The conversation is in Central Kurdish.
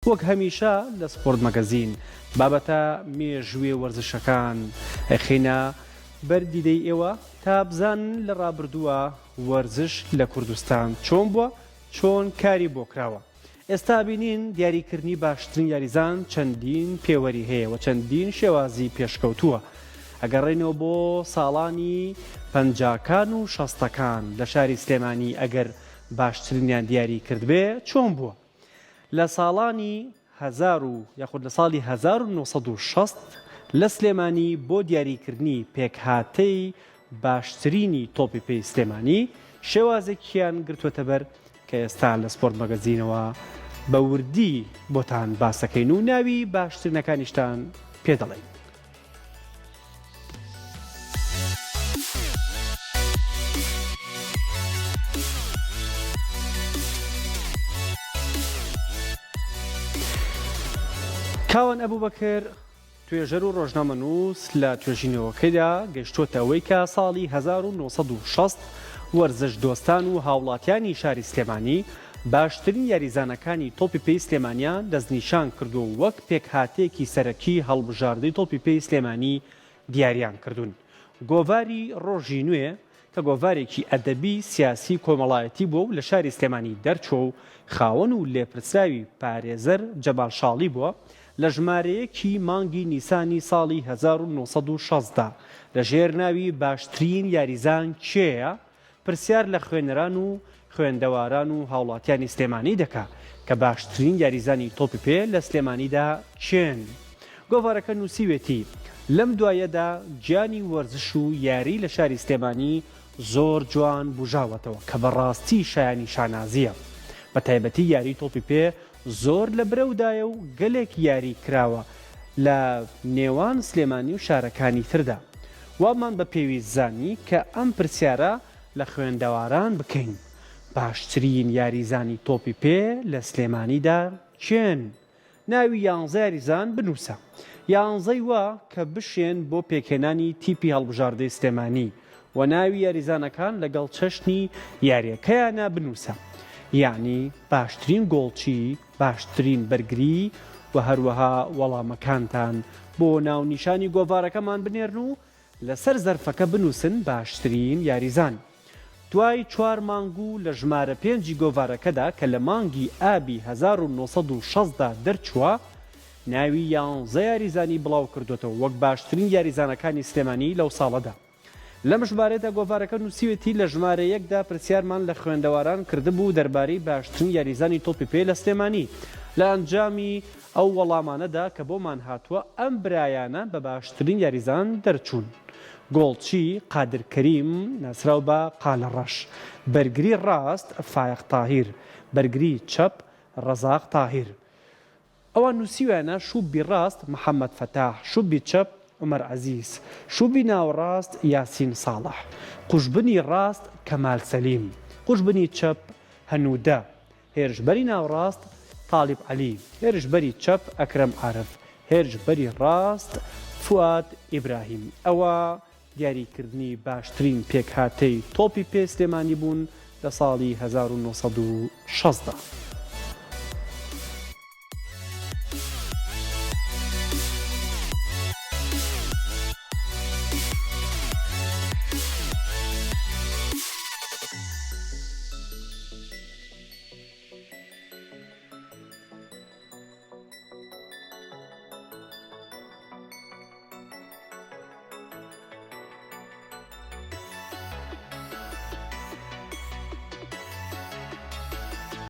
وەک هەمیشە لە سپۆرت مەگەزین بابەتە مێژووێ وەرزشەکان ئەخەینە بەر دیدەی ئێوە تا بزانن لە ڕابردووە وەرزش لە کوردستان چۆن بووە چۆن کاری بۆ کراوە. ئێستا بینین دیاریکردنی باشترین یاریزان چەندین پێوەری هەیە و چەندین شێوازی پێشکەوتووە. ئەگەڕێینەوە بۆ ساڵانی پەنجاکان و شەستەکان لە شاری سلێمانی ئەگەر باشترینیان دیاری کردبێ چۆن بووە؟ لە ساڵانی هەزار و یاخود لە ساڵی 1960 لە سلێمانی بۆ دیاریکردنی پێکهاتەی باشترینی تۆپی پێی سلێمانی شێوازێکیان گرتووەتەبەر کە ئێستا لە سپۆرت مەگەزینەوە بە وردی بۆتان باسەکەین و ناوی باشترینەکانیشتان پێ دەڵێین. کاوان ئەبوبەکر توێژەر و ڕۆژنامەنووس لە توێژینەوەکەیدا گەیشتووەتە ئەوەی کە ساڵی 1960 وەرزش دۆستان و هاوڵاتیانی شاری سلێمانی باشترین یاریزانەکانی تۆپی پێی سلێمانیان دەستنیشان کردووە و وەک پێکهاتەیەکی سەرەکی هەڵبژاردەی تۆپی پێی سلێمانی دیاریان کردوون. گۆڤاری ڕۆژی نوێ کە گۆڤارێکی ئەدەبی، سیاسی، کۆمەڵایەتی بووە و لە شاری سلێمانی دەرچووە و خاوەن و لێپرسراوی پارێزەر جەمال شاڵی بووە، لە ژمارەیەکی مانگی نیسانی ساڵی 1960 دا لە ژێر ناوی باشترین یاریزان کێیە؟ پرسیار لە خوێنەران و خوێندەواران و هاوڵاتیانی سلێمانی دەکا کە باشترین یاریزانی تۆپی پێ لە سلێمانیدا کێن؟ گۆڤارەکە نووسیوێتی، لەم دواییەدا گیانی وەرزش و یاری لە شاری سلێمانی زۆر جوان بوژاوەتەوە کە بەڕاستی شایانی شانازییە. بە تایبەتی یاری تۆپی پێ زۆر لە برەودایە و گەلێک یاری کراوە لە نێوان سلێمانی و شارەکانی تردا. وامان بە پێویست زانی کە ئەم پرسیارە لە خوێندەواران بکەین، باشترین یاریزانی تۆپی پێ لە سلێمانیدا کێن؟ ناوی یانزە یاریزان بنووسە. یانزەی وا کە بشێن بۆ پێکهێنانی تیپی هەڵبژاردەی سلێمانی و ناوی یاریزانەکان لەگەڵ چەشنی یاریەکەیانا بنووسە. یەعنی باشترین گۆڵچی، باشترین بەرگری و هەروەها وەڵامەکانتان بۆ ناونیشانی گۆڤارەکەمان بنێرن و لەسەر زەرفەکە بنووسن باشترین یاریزان. دوای چوار مانگ و لە ژمارە پێنجی گۆڤارەکەدا کە لە مانگی ئابی 1960 دا دەرچووە، ناوی یانزە یاریزانی بڵاوکردۆتەوە وەک باشترین یاریزانەکانی سلێمانی لەو ساڵەدا. لەم ژمارەیەدا گۆڤارەکە نووسیوێتی لە ژمارە یەکدا پرسیارمان لە خوێندەواران کردبوو دەربارەی باشترین یاریزانی تۆپی پێ لە سلێمانی، لە ئەنجامی ئەو وەڵامانەدا کە بۆمان هاتووە ئەم برایانە بە باشترین یاریزان دەرچوون، گۆڵچی قادر کەریم ناسراو بە قالە ڕەش، بەرگری ڕاست فایەق تاهیر، بەرگری چەپ ڕەزاق تاهیر. ئەوان نووسیویانە شوبی ڕاست محەمەد فەتاح، شوبی چەپ عومەر عەزیز، شوبی ناوەڕاست یاسین ساڵح، قوژبنی ڕاست کەمال سەلیم، قوژبنی چەپ هەنوودە، هێرشبەری ناوەڕاست تالیب عەلی، هێرشبەری چەپ ئەکرەم عارف، هێرشبەری ڕاست فوئاد ئیبراهیم. ئەوە دیاریکردنی باشترین پێکهاتەی تۆپی پێ سلێمانی بوون لە ساڵی 1960 دا.